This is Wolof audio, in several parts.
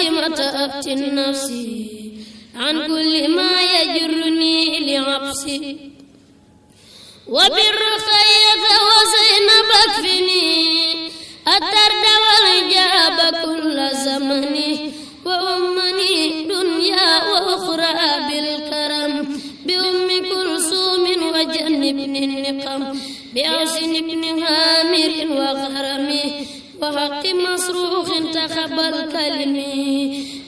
فاطمة أفتن نفسي عن كل ما يجرني لعبسي وبالرقية وزينب اكفني الدرد والجاب كل زمن وأمني دنيا وأخرى بالكرم بأم كلثوم وجنبني النقم بأحسن بن عامر وغرمي وحق مصروخ تخبل كلمي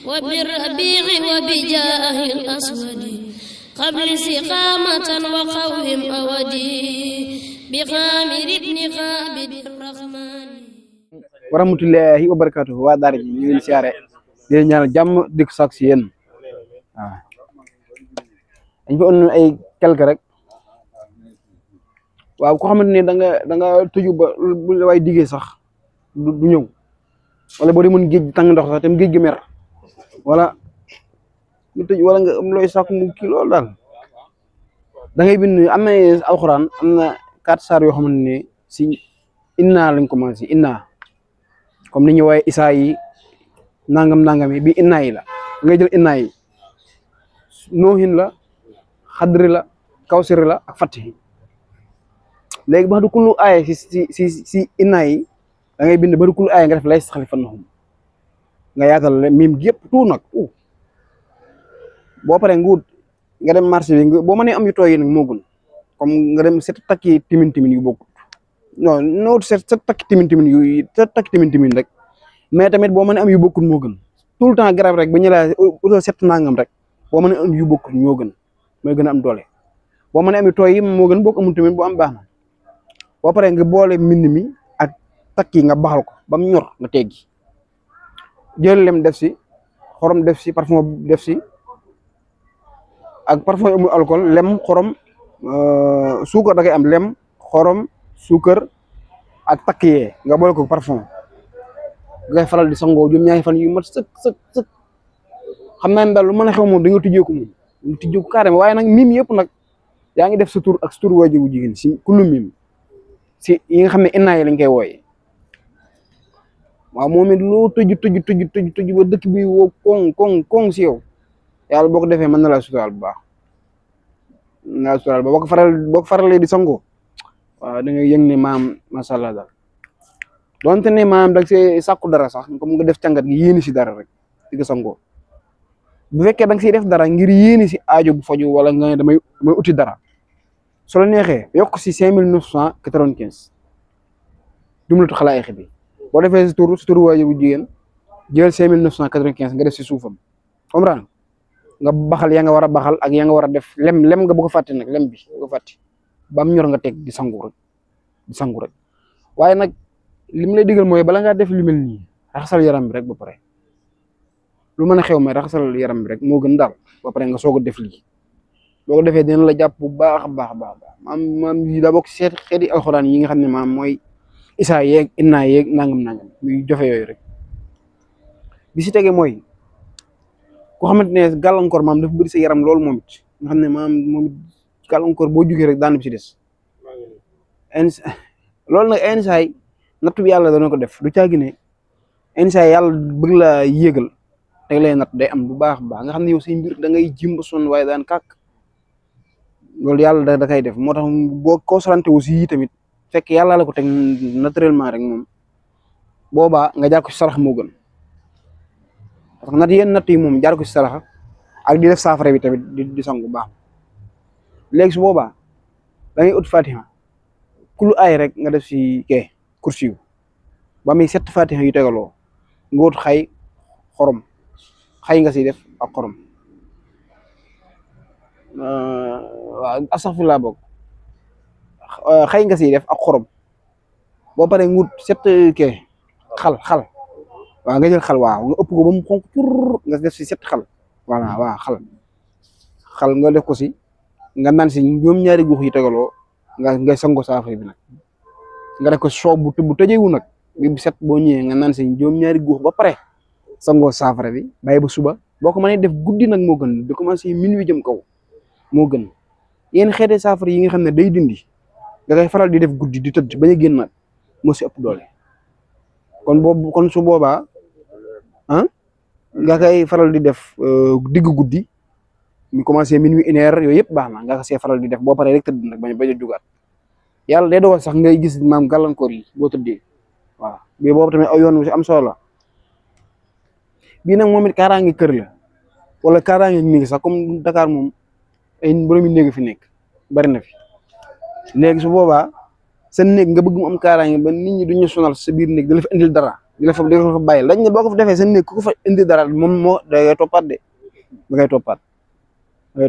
وبالربيع وبجاه الأسود قبل سقامة وقوم أودي بخامر بن خابد الرحمن warahmatullahi wabarakatuh waa daara ji ñu ngi siyaare di leen ñaanal jàmm dik sax ci yéen waaw dañ fa ënn ay quelque rek waaw ko xamante ne da nga tëju ba bu la way diggee sax du ñëw wala boo demoon géej tàng ndox sax tam géej gi mer wala ñu tëj wala nga am looy sàkk mu kii loolu daal da ngay bind am na alxuraan am na 4 saar yoo xamante ne si inna lañ commencé inna comme ni ñu woowee isaa yi nangam yi bi inna yi la ngay jël inna yi noohin la xadri la kawsiri la ak fatihi léegi ba du kullu aaya si inna yi da ngay bind ba du kullu aaya nga def lay saxalifannahum nga yaatal mim gi yëpp tout nag boo paree nguut nga dem marché bi boo mënee am yu tooy yi nag moo gën comme nga dem set takki timin yu bokkut non non set takki timin rek mais tamit boo mënee am yu bokkut moo gën tout le temps garab rek ba ñu laa utal set nangam rek boo mënee am yu bokkut ñoo gën mooy gën a am doole boo mënee am yu tooy yi moo gën boo ko amul tamit bu am baax na boo paree nga boole mbind mi ak takki nga baxal ko ba mu ñor nga teggi jël lem def si xorom def si parfum def si ak parfum amul alcool lem xorom suukar da ngay am lem xorom suukar ak takk yee nga boole ko parfum ngay faral di sangoo jum ñaari fan yu mat sëkk xam naa ne daal lu mën a xew moom da nga tijjeeku moom nga tijjeeku carrément waaye nag mim yëpp nag yaa ngi def sa tur ak sa tur waajur bu jigéen si kullu mim si yi nga xam ne inna yi lañ koy wooyee waaw moom it loo tëju ba dëkk bi woo koŋ si yow yàlla boo ko defee mën na laa suturaal bu baax mën na laa suturaal ba boo ko faralee di sangoo waaw da ngay yëg ne maam macha allah daal donte ne maam da nga see sàkku dara sax comme nga def càngat gi yéeni si dara rek di ko sangoo bu fekkee da nga siy def dara ngir yéeni si aajo bu faju wala nga ne damay uti dara su la neexee yokk si 5995 jumlatu xalaayiq bi boo defee sa tur waajur bu jigéen jël 5995 nga def si suufam comprendre nga baxal ya nga war a baxal ak ya nga war a def lem nga bu ko fàtte nag lem bi bu ko fàtte ba mu ñor nga teg di sangu rek waaye nag li mu lay digal mooy bala ngaa def lu mel nii raxasal yaram bi rek ba pare lu mën a xew may raxasal yaram bi rek moo gën daal ba pare nga soog a def lii boo ko defee dina la jàpp bu baax a baax maam yi daa bokk seet xeeti alxuraan yi nga xam ne maam mooy isaa yeeg inna yeeg nangam muy jofe yooyu rek bi si tege mooy koo xamante ne gàllankoor maam dafa bëri sa yaram loolu moom it nga xam ne maam moom it gàllankoor boo jugee rek daan bi si des loolu nag insaay nattu bi yàlla dana ko def du caagi ne insaay yàlla bëgg la yéegal teg lay natt day am bu baax nga xam ne yow say mbir da ngay jimba sonn waaye daan kàkk loolu yàlla da koy def moo tax boo concentré aussi yi tamit fekk yàlla la ko teg naturellement rek moom boobaa nga jaar ko si sarax moo gën parce que natt yi moom jaar ko si sarax ak di def saafara bi tamit di sangu baax léegi su boobaa da ngay ut fatiha kulu ay rek nga def si kursi ba muy 7 fatiha yu tegaloo nga ut xorom xay nga si def ak xorom waaw astaghfirullah boog xay nga siy def ak xorom boo paree ngut 7 xal waaw nga jël xal waaw nga ëpp ko ba mu xonk cur nga def si 7 xal voilà waaw xal nga def ko si nga naan si ñoom ñaari guux yi tegaloo nga sango saafara bi nag nga def ko soob bu tëjewu nag bi bu set boo ñëwee nga naan si ñoom ñaari guux ba pare sangoo saafara bi bàyyi ba suba boo ko mënee def guddi nag moo gën di commencé minuit jëm kaw moo gën yéen xeeti saafara yi nga xam ne day dindi da ngay faral di def guddi di tëdd bañ a génnaat moo si ëpp doole kon su boobaa nga koy faral di def digg guddi mi commencé minuit 1 heure yooyu yëpp baax na nga ko see faral di def boo paree rek tëdd nag bañ a jugaat yàlla day dogal sax ngay gis maam gàllankoor yi boo tëddee waaw bii boobu tamit aw yoon wu si am solo la bii nag moom it kaaraange kër la wala kaaraange néeg sax comme Dakar moom ay boroomi néeg fi nekk bari na fi léegi su boobaa sa néeg nga bëgg mu am kaaraange ba nit ñi duñu sonal sa biir néeg da la fa indil dara di la fa bàyyi lañ ne boo ko fa defee sa néeg ku ko fa indi dara moom moo da ngay toppaat de da ngay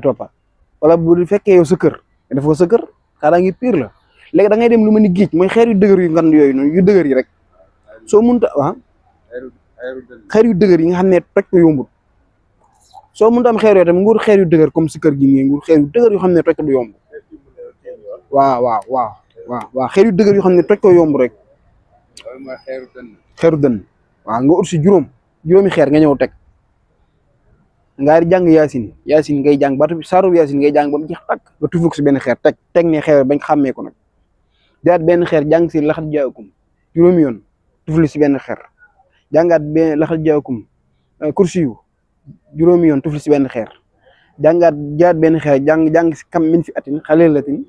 toppaat wala bu fekkee yow sa kër nga def ko sa kër kaaraange pire la léegi da ngay dem lu mel ni géej mooy xeer yu dëgër yu ngan yooyu noonu yu dëgër yi rek soo mënta xeer yu dëgër yi nga xam ne toj ko yombut soo mënta am xeer yooyu tamit nguur xeer yu dëgër comme si kër gi nii nguur xeer yu dëgër yoo xam ne toj ko du yomb waaw xeer yu dëgër yoo xam ne toj ko yomb rek xeeru dënn waaw nga ut si juróomi xeer nga ñëw teg nga di jàng yaasin ngay jàng baatu saaru yaasin ngay jàng ba mu jeex tàkk nga tufuk si benn xeer teg ne xeer bañ xàmmee ko nag daat benn xeer jàng si laxat jaakum juróomi yoon tufli si benn xeer jàngaat benn laxat jaakum kursi yu juróomi yoon tufli si benn xeer jàngaat jaat benn xeer jàng si kam min fi atin xalelatin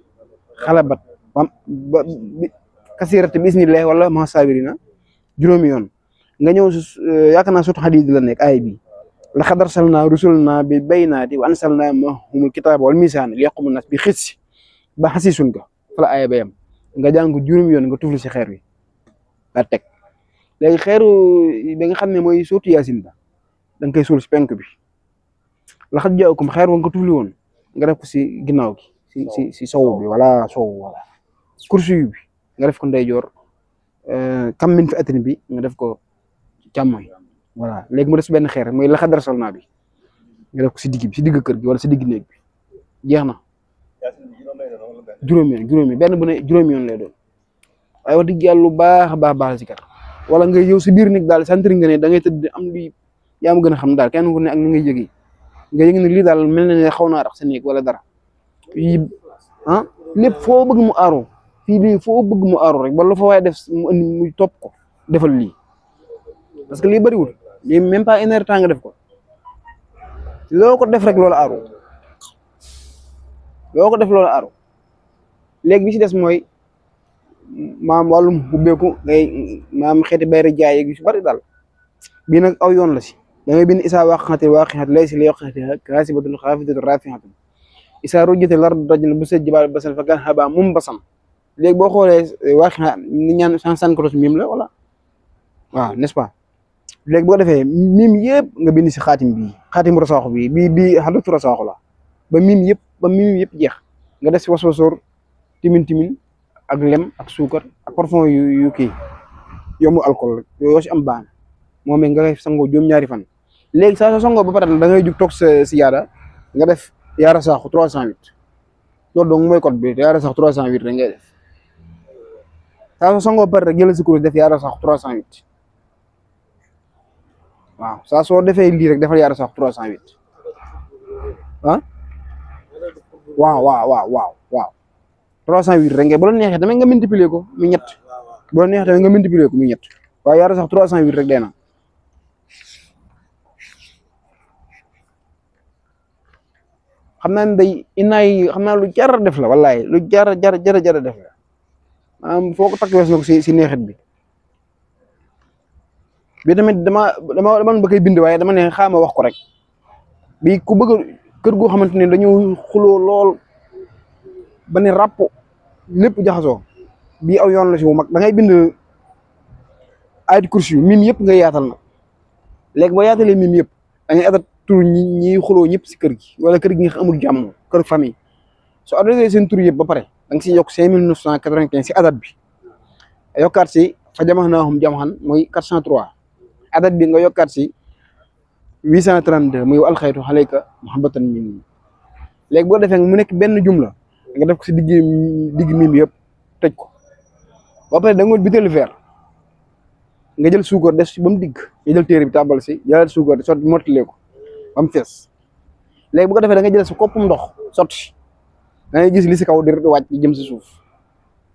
xalabat kasirati bismillah wala ma sabirina juróomi yoon nga ñëw yaakaar naa surtout xadiis la nekk ay bi laqad arsalnaa rusulanaa bil bayyinaati wa anzalnaa ma'ahumul kitaaba wal miizaana liyaquuma naas bil qisti ba xasiisun nga fa la aaya ba yem nga jàng juróomi yoon nga tufli si xeer wi nga teg léegi xeeru bi nga xam ne mooy surtout yaasin ba da nga koy suul si penk bi laqad jaa'akum xeer wa nga tufli woon nga def ko si ginnaaw gi si sowu bi wala sowu wala kursi bi nga def ko ndeyjoor kam min fi atin bi nga def ko càmmoñ voilà léegi mu des benn xeer mooy laqad arsalnaa bi nga def ko si digg bi si digg kër gi wala si digg néeg bi jeex na juróomi benn bu ne juróomi yoon lay doon waaye wax dëgg yàlla lu baax a baax si kar wala nga yow si biir néeg daal santri nga ne da ngay tëdd am lu yaa ma gën a xam daal kenn ku ne ak ni ngay yëgee nga yëg ne lii daal mel na ne xaw naa rax sa néeg wala dara yi lépp foo bëgg mu aaro fii nii foo bëgg mu aaro rek wala fa waaye def mu indi muy topp ko defal lii parce que lii bëriwul lii même pas 1 heure temps nga def ko loo ko def rek loolu aaru léegi bi ci des mooy maam wàllum ubbeeku ngay maam xeeti bayri jaay yeeg yu si bëri daal bii nag aw yoon la si da ngay bind isaa waaqatil waaqi'atin laysa li waq'ihaa kaasibatun xaafidatun raafi'atun isaa rujjatil ardu rajjan bussat jibaalu bassan fa kaanat habaa'an munbasan léegi boo xoolee waaqi'a ni ñaan 174 mim la wala waaw n'est-ce pas léegi boo defee mim yëpp nga bind si xaatimu rasaaxu bi xadatu rasaaxu la ba mim yëpp jeex nga def si waswasoor timin ak lem ak suukar ak parfum yu kii yombu alcool yoo si am baax na moom nga koy sangoo juróom-ñaari fan léegi saa soo sangoo ba pare da ngay jug toog si yaada nga def yaara saaxu 308 loolu donc mooy code bi yaara saaxu 308 rek ngay def saa soo sangoo ba pare rek jëlal si kuréel def yaara saaxu 308 waaw saa soo defee lii rek defal yaara saaxu 308 waaw 308 rek bu la neexee tamit nga multiplier ko muy ñett bu la neexee tamit nga multiplier ko muy ñett waaye yaara sax 308 rek day na xam naa ne day xam naa lu jar def la wallahi lu jar def la maanaam foo ko takk wees na ko si neexit bi tamit dama ba koy bind waaye dama ne xaama wax ko rek bi ku bëgg kër goo xamante ne dañoo xuloo lool ba ne ràpp lépp jaxasoo bii aw yoon la si wu mag da ngay bind ayat kursi yu mim yëpp nga yaatal nag léegi boo yaatalee mim yëpp da ngay adat tur ñi xuloo ñëpp si kër gi wala kër gi nga amul jàmm kër famille soo adressé seen tur yëpp ba pare da nga siy yokk 5995 si adat bi yokkaat si fa jamaxnaahum jamaxan mooy 403 adat bi nga yokkaat si 832 muy alxaytu alayka muhabbatan minni léegi boo defee mu nekk benn jumla nga def ko si digg mim yëpp tëj ko ba pare da nga bitéelu verre nga jël suukar def si ba mu digg nga jël téere bi tàbbal si jëlaat suukar di sotti mottalee ko ba mu fees léegi bu ko defee da nga jël sa koppum ndox sotti da ngay gis li si kaw di wàcc di jëm si suuf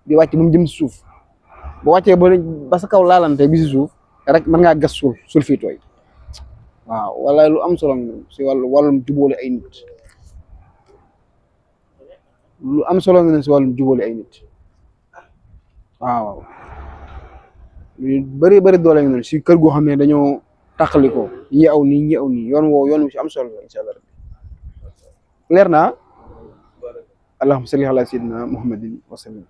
di wàcc ba mu jëm si suuf bu wàccee ba sa kaw laalante bi si suuf rek mën ngaa gas suul fii tooy waaw wala lu am solo si wàllum jubóole ay nit lu am solo nga si wàllum jubóole ay nit waaw lu bëri doole nga si kër goo xam ne dañoo tàqali ko ñi aw nii ñi aw nii yoon wi si am solo incha allah leer naa allahumma salli ala sayyidina muhammadin wa sallam